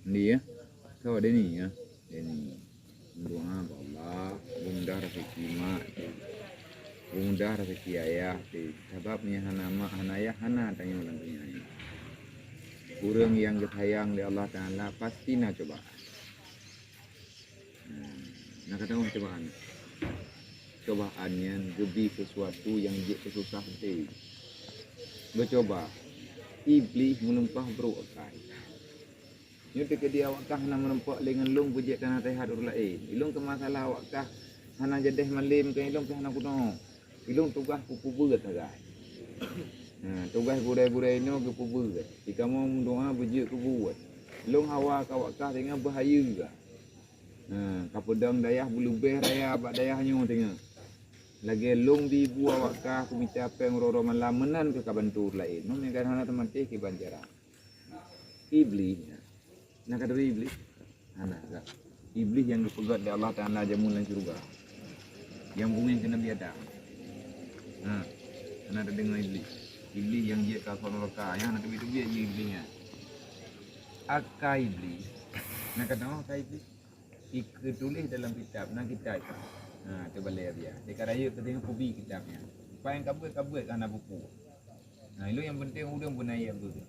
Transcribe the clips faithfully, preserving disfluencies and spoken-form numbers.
Dia, so Deni ya. Deni. Doa bak Allah, mudah rezeki mak tu. Mudah rezeki ayah tu. Sabab nyang hana mak, hana ayah, hana tanyoe lam dunia ni. Ureueng nyang geusayang lé Allah Taala pasti na cobaan. Hmm, na kadang cobaan. Cobaan nyan geubi sesuatu nyang jeuet keu susah até. Beucoba, Iblih meuleumpah brok akai. Nyoe teukeudi awak kah hana meureumpok lé ngon lôn peujeuet ka naseuhat ureueng laén. Ilôn keu masalah awak kah hana jadeh malem keu ilôn keu hana kunoe. Ilôn tugaih kupeubeuet sagai. Ha, tugaih gurée-gurée inoe geupeubeuet. Di kamoe meudoa beujeuet keu buet. Lôn hawa keu awak kah teungoh beuhayeue kah. Ha, kapeudong dayah beuleubeh raya bak dayah nyoe teungoh. Lagée lôn bi bu awak kah kumita péng uroe-uroe malam meunan keu kabantu ureueng laén. Nyoe meunyo hana teumatéh kiban cara. Iblih nyan. Na ka teubi Iblih? Hana ka. Iblih nyang geupeugét lé Allah Taala jameun lam syeuruga. Nyang bungeng keu Nabi Adam. Ha, hana tadeungoe Iblih. Iblih nyang jeuet keu asoe nuraka, nyang hana teubi-teubi jih Iblih nyan. Akai Iblih. Na ka teudeungoe akai Iblih? Ikeutuléh dalam kitab, na kitab. Ha, teubalée biya. Teuka rayeuk keu teungoh kubi kitab nyan. Paih kabeuet-kabeuet ka hana buku. Nah, ilôn nyang penting ureueng beuna ié beuet.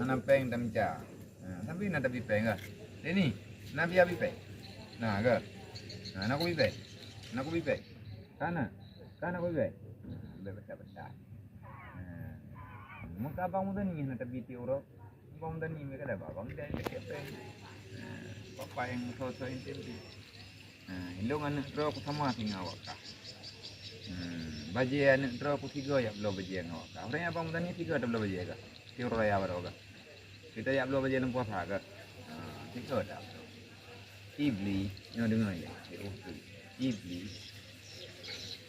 Hana péng tameuca. Nah, sampai na tabi péng kah? Deni, na bi abi péng. Nah, kah? Nah, na kubi péng. Na kubi péng. Kana? Kana kubi péng? Nah, beubaca-baca. Nah, muka abang muda ni na tabi tiep uroe. Abang muda ni mereka dah abang dia dia tiep péng. Nah, papa yang so-so intim tu. Ha, ilôn aneuëk droe kusama singoh awak kah. Hmm, bajée aneuëk droe kusigoe jak bloe bajée ngon awak kah. Ureuëng abang meutanyoe sigoe tabloe bajée kah? Tiep uroe raya baroe kah? Kita jak bloe bajée lam puasa kah? Ha, sigoe tabloe. Iblih, nyoe deungoe ya, di waktu. Iblih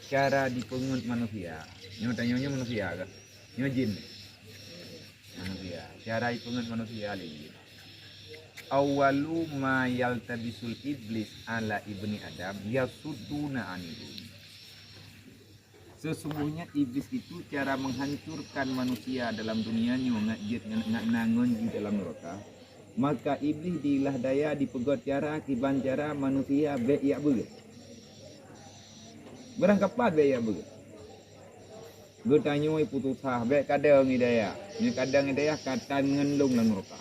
cara dipeungeut manusia. Nyoe tanyoe nyoe manusia kah? Nyoe jin. Manusia. Cara ipeungeut manusia lé jih. Awwalu ma yaltabisul iblis ala ibni Adam yasudduna anil. Sesungguhnya iblis itu cara menghancurkan manusia dalam dunia nyoe ngat jeuet ngat na ngon jih dalam neraka. Maka iblis diilah daya dipeugét cara kiban cara manusia bék jak beuet. Barangkapat bék jak beuet. Geutanyoe ipususah bék kadang idayah. Nyoe kadang idayah katan ngon lôn lam nuraka.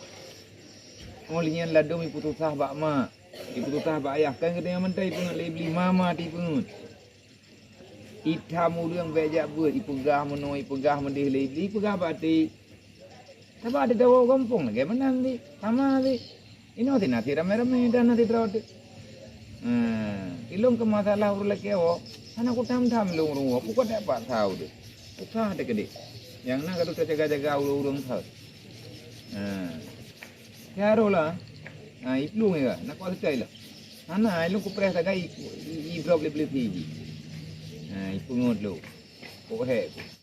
Oh lheueh nyan ladôm ipususah bak mak, ipususah bak ayah. Kan geutanyoe mantong ipeungeut lé Iblih, mama tipeungeut. Itam ureuëng bék jak beuet, ipeugah meunoe, ipeugah meudeh lé Iblih, ipeugah bak até. Sabab ada dawa gampông lagée meunan di, sama di. Inoe ti na ti ramé-ramé dan na ti droe teuh. Hmm, ilôn keu masalah ureuëng lakée woe, hana kutam-tam lôn ureuëng woe, pukon dak paksa udeuh. Usah teukeudeh. Nyang na ka teuka jaga-jaga ureuëng-ureuëng that. Hmm. Tiaro lah. Ha, iplueng ya, nak kuat sekai lah. Hana, ilôn kupreh sagai i, i, i drop lé polisi ji. Ha, ipeungeut lôn. Kok hek.